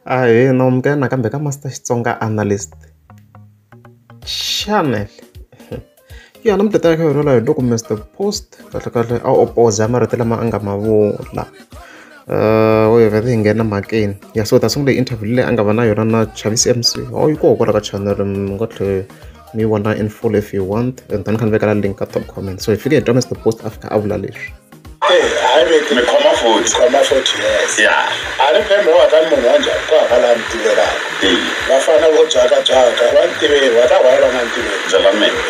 Ahee, na amukela nakambe ka Master Xitsonga Analyst Channel. Ya namuntlha ta kha hi hi loko Mr Post kahle kahle a opoza marito lama a nga ma vula. Wo hi vhele hi nghena mhakeni. Ya so ta sungula hi interview leyi a nga va na yona na Chavisi MC. Oh yi koho kwala ka channel mi nga tlhe mi vona in full if you want, and then kha ni vekela link ka top comment. So hi fike hi twa Mr Post a fika a vula leswi. Hayi, mi khoma 40. Khoma 40 years. Ya. A ni phembe wa ta munhu wa njhani, ku hava laha ni tivelaka. Vafana vo byakabyaka va ni tiveli, va ta why va nga ni tiveli. Byela mina.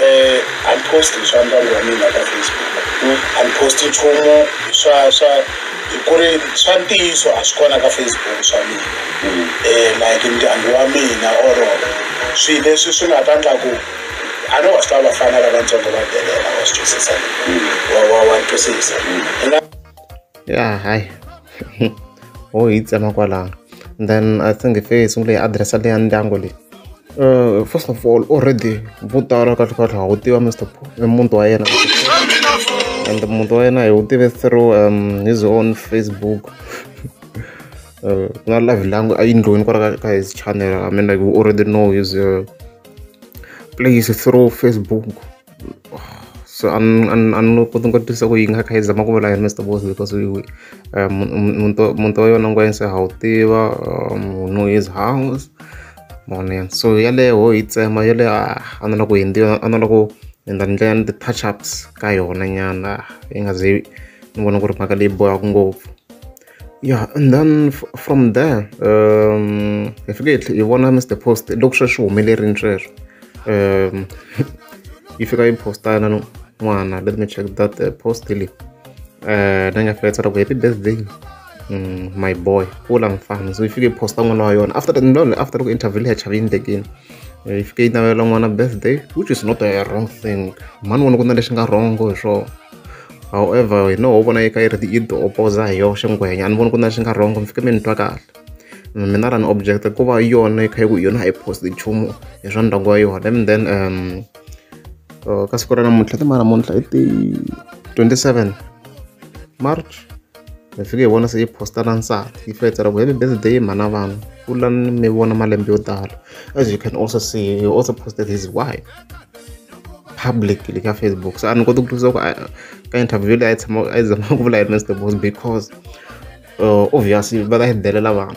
A ni posti swa ndyangu wa mina ka Facebook, a ni posti nchumu swa hi ku ri swa ntiyiso a swi kona ka Facebook swa mina, like ndyangu wa mina or swilo leswi swi nga ta endla ku a ni wa swi tiva vafana lavatsongo va delela, wa swi twisisa, wa twisisa. Ya, hayi, ho hi tsema kwalano. Then I think hi fike hi sungule hi adirese leya ndyangu leyi. First of all, already vo tala kahle kahle ha wu tiva Mr muti wa yena, and muti wa yena hi wu tive through his own Facebook. Ku na live langu a yindlwini kwala ka his channel. I mean, like, we already know his place through Facebook, so a ni koti ku twisisa ku yi nga kha yi zama ku vula yini Mr Boss, because muti wa yona ngwenya se ha wu tiva, we know his house mona. So yaleyo ho yi tsema yaleyo, a ni la ku hindziwa, a ni la ku endla ndlela ti-touch ups ka yona nyana, yi nga ze ni vona ku ri mhaka leyi bohaka ngopfu. Yeah, and then from there hi fike hi vona Mr Post loko sweswo swi humelerile sweswo, yi fika yi posta na n'wana. Let me check that post leyi na nga fika yi tsala ku "Happy birthday, my boy, kula mfana." So yi fike yi posta n'wana wa yona after no, after loko interview leyi ya Chavi yi endlekile, yi fike yi navela n'wana birthday, which is not a wrong thing. Mhani vona ku na lexi nga wrong hi swona. However, hi no ho vona yi kha yi ri yi ti opoza hi yoxe ngwenya, a ni voni ku na lexi nga wrong. Mi fike mi ni twa kahle mina ra ni object ku va yona yi kha yi ku yona a yi post nchumu hi swa ndyangu wa yona. And then ka siku ra namuntlha, ti mara namuntlha i ti 27 March, hi fike hi vona se yi posta na nsati, yi fika yi tsala ku "Happy birthday mhana vanhu, kulani mi vona malembe yo tala." As you can also see, he also posted his wife publicly ka Facebook. So a ni koti ku twisisa ku ka interview leyi a yi tshama a yi zama ku vula yini Mr Boss, because obviously va ta yi delela, vanhu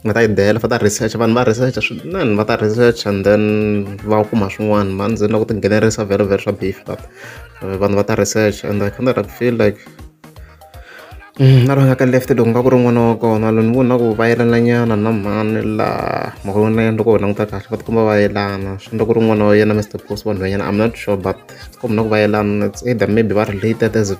va ta yi dela, va ta research, vanhu va research swinene, va ta research and then va kuma swin'wana. Ma ndzi na ku tinghenelerisa vhele vhele swa beef, but vanhu va ta research and I kind of like feel like na loyi nga ka left loko nga ku ri n'wana wa kona lo ni vona ku va yelana nyana na mhani laha mhaka yona. Loko ho languta kahle, va tikomba va yelana, swi endla ku ri n'wana wa yena Mr Post wa nhwanyana. I'm not sure, but swi tikomba na ku va yelana. It's either maybe va related as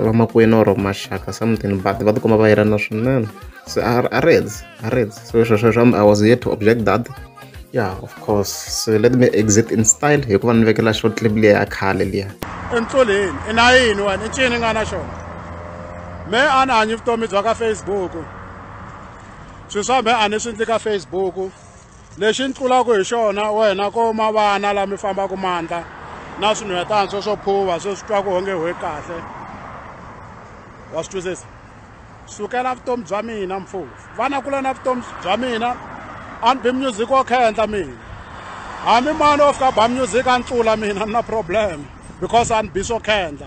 vamakwenu or maxaka, something, but va tikomba va yelana swinene. So a reds a reds so sweswo I was here to object that. Yeah, of course. So let me exit in style hikuva ni vekela short clip liya ya khale liya. Entloleni i na yini wena, i ncini nga na xona? Me a ni hanyi vutomi bya ka Facebook, swilo swa me a ni swi endli ka Facebook. Lexi ni tlulaka hi xona wena ko ma vana la mi fambaka mandla na swinhwetana swo phuva swo swi twaku onge we kahle, wa swi twisisa. Sukela vutomi bya mina mfufu, vana kula na vutomi bya mina. A ni bi music wo khendla mina, hambi mani wo fika ba music a ni tlula mina, ni na problem because a ni bi swo khendla.